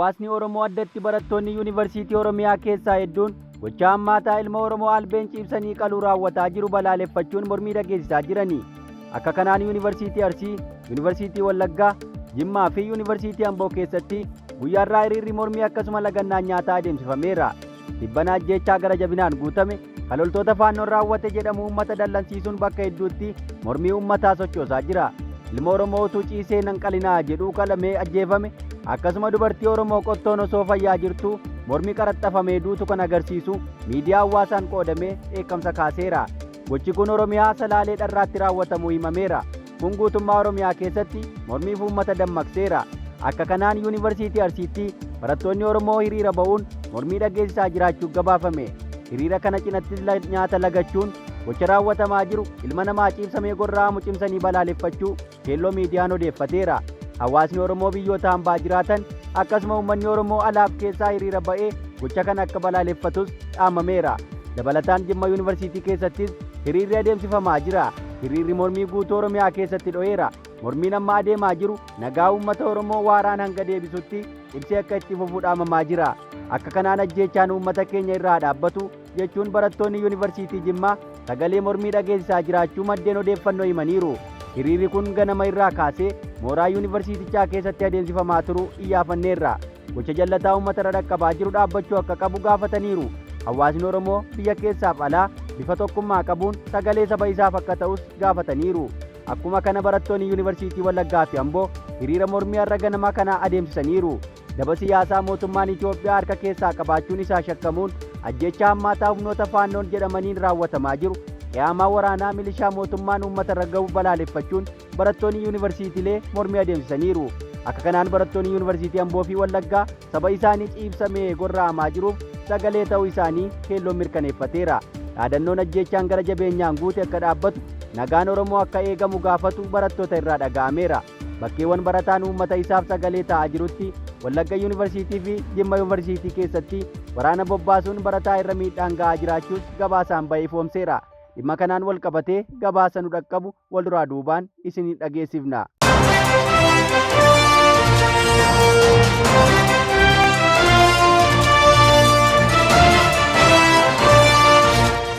Hawaasni Oromoo addatti barattoonni Yuunivarsiitii Oromiyaa keessaa hedduun gochaa hammaataa ilma Oromoo albeen ciibsanii qaluu raawwataa jiru balaaleffachuun mormii dhageessisaa jirani. Akka kanaan Yuunivarsiitii Arsii, Yuunivarsiitii Wallaggaa, Jimmaa fi Yuunivarsiitii Amboo keessatti guyyaarraa hiriirri mormii akkasuma lagannaan nyaataa adeemsifameera. Tibbana ajjeechaa gara jabinaan guutame kan loltoota Faannoon raawwate jedhamu uummata dallansiisuun bakka hedduutti mormii uummataa sochoosaa jira. Ilma Oromoo utuu ciisee nan qalinaa jedhuu qalamee ajjeefame akkasuma dubartii Oromoo qottoon osoo fayyaa jirtuu mormi qaraxxafamee duutu kan agarsiisu miidiyaa hawaasaan qoodamee dheekkamsa kaaseera. Gochi kun Oromiyaa Salaalee Dharraatti raawwatamuu himameera. Kun guutummaa Oromiyaa keessatti mormiif uummata dammaqseera. Akka kanaan Yuunivarsiitii Arsiitti barattoonni Oromoo hiriira ba'uun mormii dhageessisaa jiraachuu gabaafame. Hiriira kana cinattis nyaata lagachuun gocha raawwatamaa jiru ilma namaa ciibsamee gorra'amu cimsanii balaaleffachuu Keelloo Miidiyaan odeeffateera. Hawaasni Oromoo biyyoota hambaa jiraatan akkasuma uummanni Oromoo alaaf keessaa hiriira ba'ee gocha kana akka balaaleffatus dhaamameera. Dabalataan Jimma Yuunivarsiitii keessattis hiriirri adeemsifamaa jira. Hiriirri mormii guutuu Oromiyaa keessatti dho'eera. Mormiin amma adeemaa jiru nagaa uummata Oromoo waaraan hanga deebisutti cimsee akka itti fufu dhaamamaa jira. Akka kanaan ajjeechaan uummata keenya irraa dhaabbatu jechuun barattoonni Yuunivarsiitii Jimmaa sagalee mormii dhageessisaa jiraachuu maddeen odeeffannoo himaniiru. Hiriirri kun ganama irraa kaasee mooraa yuunivarsiitichaa keessatti adeemsifamaa turuu iyyaafanneerra. Gocha jallataa uummata irra dhaqqabaa jiru dhaabbachuu akka qabu gaafataniiru. Hawaasni Oromoo biyya keessaaf alaa bifa tokkummaa qabuun sagalee saba isaaf akka ta'us gaafataniiru. Akkuma kana barattoonni Yuunivarsiitii Wallaggaa fi Amboo hiriira mormii har'a ganama kana adeemsisaniiru. Daba siyaasaa mootummaan Itoophiyaa harka keessaa qabaachuun isaa shakkamuun ajjeechaa hammaataa humnoota Faannoon jedhamaniin raawwatamaa jiru qiyaamaa waraanaa milishaa mootummaan uummata irra gahu balaaleffachuun barattoonni yuunivarsiitiilee mormii adeemsisaniiru. Akka kanaan barattoonni yuunivarsiitii Amboo fi Wallaggaa saba isaanii ciibsamee gorra'amaa jiruuf sagalee ta'uu isaanii Keelloon mirkaneeffateera. Dhaadannoon ajjeechaan gara jabeenyaan guute akka dhaabbatu, nagaan Oromoo akka eegamu gaafatu barattoota irraa dhaga'ameera. Bakkeewwan barataan uummata isaaf sagalee ta'aa jirutti Wallagga Yuunivarsiitii fi Jimma Yuunivarsiitii keessatti waraana bobbaasuun barataa irra miidhaan ga'aa jiraachuus gabaasaan ba'e ifoomseera. Dhimma kanaan wal qabatee gabaasa nu dhaqqabu wal duraa duubaan isin dhageessifna.